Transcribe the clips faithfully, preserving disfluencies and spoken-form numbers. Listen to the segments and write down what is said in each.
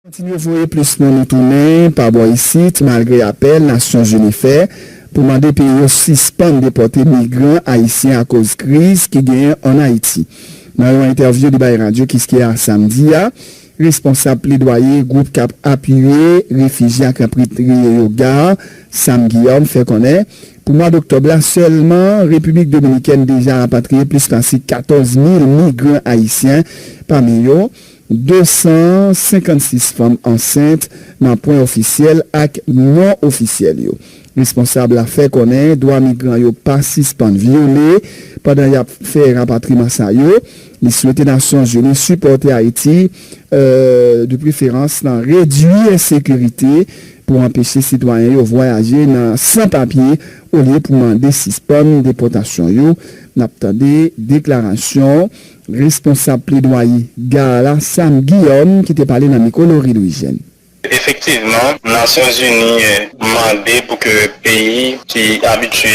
Kontinye voye plis moun tounen pa bò isit, malgre apèl Nasyonzini fè pou mande peyi yo sispann depòte migran ayisyen akoz kriz ki genyen ann Ayiti. Nan yon entèvyou li bay Radyo Kiskeya samdi a, responsab pledwaye gwoup k ap apiye refijye ak rapatriye yo, GARR, Sam Guillaume, fè konnen, pou mwa doktòb la sèlman, Repiblik Dominikèn deja rapatriye plis pase katòz mil migran ayisyen, pami yo de san senkannsis fanm ansent nan pwen ofisyèl ak non ofisyèl yo. Responsab la fè konnen dwa migran yo pa sispann vyole pandan y ap fè rapatriman sa yo. Li swete Nasyonzini sipòte Ayiti, euh, de preferans nan redui ensekirite pou anpeche sitwayen yo vwayaje nan san papye olye pou mande sispann depòtasyon yo. N ap tande deklarasyon responsab pledwaye GARR la, Sam Guillaume, ki te pale nan mikwo Laurie Louis Jeune. Efektivman, Nasyonzini, eh, mande pou ke peyi ki abitye,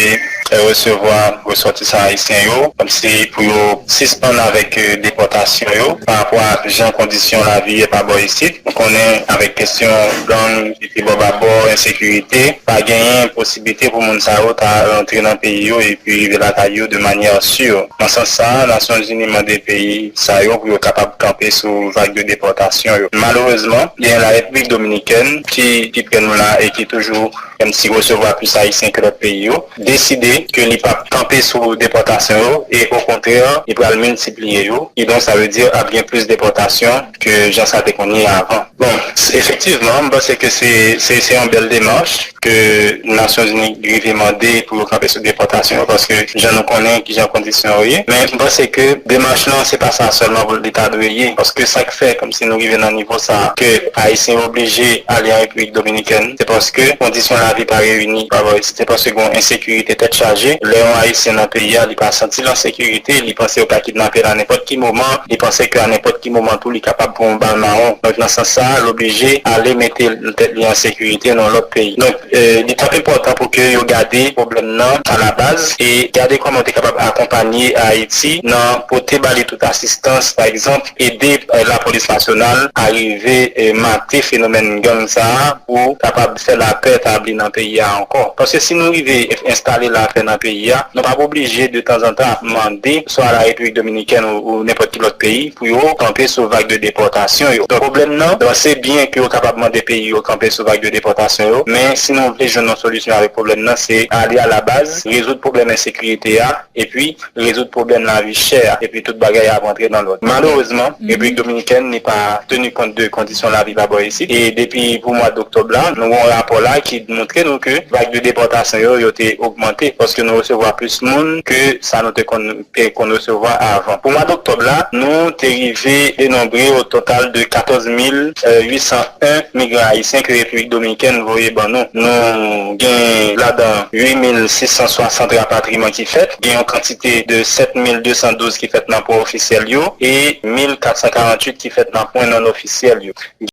eh, resevwa resòtisan ayisyen yo, kòmsi pou yo sispann avèk, eh, depòtasyon yo pa rapò a jan kondisyon lavi ye pa bò isit. Nou konnen avèk kesyon gang, epi bò ba bò, ensekirite, pa genyen posiblite pou moun sa yo ta rantre nan peyi yo epi rive lakay yo de manyè si. Nan sans sa a, Nasyonzini mande peyi sa yo pou yo kapab kanpe sou vag de depòtasyon yo. Malerezman, gen la Repiblik Dominikèn ki, ki prè nou la e ki toujou menm si resevwa plis ayisyen ke lòt peyi yo, deside ke li p ap kanpe sou depòtasyon yo e okontrè, li pral miltipliye yo. Kidonk, sa vle di ap gen plis depòtasyon ke jan sa te konn ye avan. Bon, s- efektivman, m panse ke se, se, se yon bèl demach ke Nasyonzini rive mande pou yo kanpe sou depòtasyon yo, paske jan nou konnen ki jan kondisyon yo ye. Men m panse ke demach lan, se pa sa sèlman pou li ta dwe ye, paske sa k fè kòmsi nou rive nan nivo sa a, ke Ayisyen oblije ale an Repiblik Dominikèn, se paske kondisyon lavi pa reyini pa bò isit, se paske gen yon ensekirite tèt chaje. Lè yon Ayisyen nan peyi a, li pa santi l an sekirite, li panse yo ka kidnape l a nenpòt ki moman, li panse ke a nenpòt ki moman tou, li kapab pran yon bal mawon. Donk, nan sans sa a, l oblije ale mete tèt li an sekirite nan lòt peyi. Donk, eh, li t ap enpòtan pou ke yo gade pwoblèm nan a la baz e gade kòman yo te kapab akonpanye Ayiti nan pote ba li tout asistans, pa egzanp, ede, eh, lapolis nasyonal arive, eh, mate fenomèn gang sa a pou kapab fè lapè tabli nan peyi a ankò. Paske si nou rive enstale lapè nan peyi a, nou p ap oblije de tanzantan ap mande swa la Repiblik Dominikèn ou, ou nenpòt ki lòt peyi pou yo kanpe sou vag de depòtasyon yo. Donk, pwoblèm nan, donk, se byen ke yo kapab mande peyi yo kanpe sou vag de depòtasyon yo, men si nou vle jwenn yon solisyon avèk pwoblèm nan, se ale a la baz, rezoud pwoblèm ensekirite a, epi rezoud pwoblèm lavi chè a, epi tout bagay ap rantre nan lòd. Malerezman, Repiblik Dominikèn li pa teni kont de kondisyon lavi pa bò isit. E depi pou mwa doktòb la, nou gen yon rapò la ki montre nou ke vag de depòtasyon yo, yo te ogmante, paske nou resevwa plis moun ke sa nou te konn, te konn resevwa avan. Pou mwa doktòb la, nou te rive denonbre o total de katòz mil uit san en migran ayisyen ke Repiblik Dominikèn voye ban nou. Nou gen ladan uit mil sis san swasant rapatriman ki fèt, gen yon kantite de sèt mil de san douz ki fèt nan pwen ofisyèl yo e mil kat san karanntuit ki fèt nan pwen non ofisyèl yo.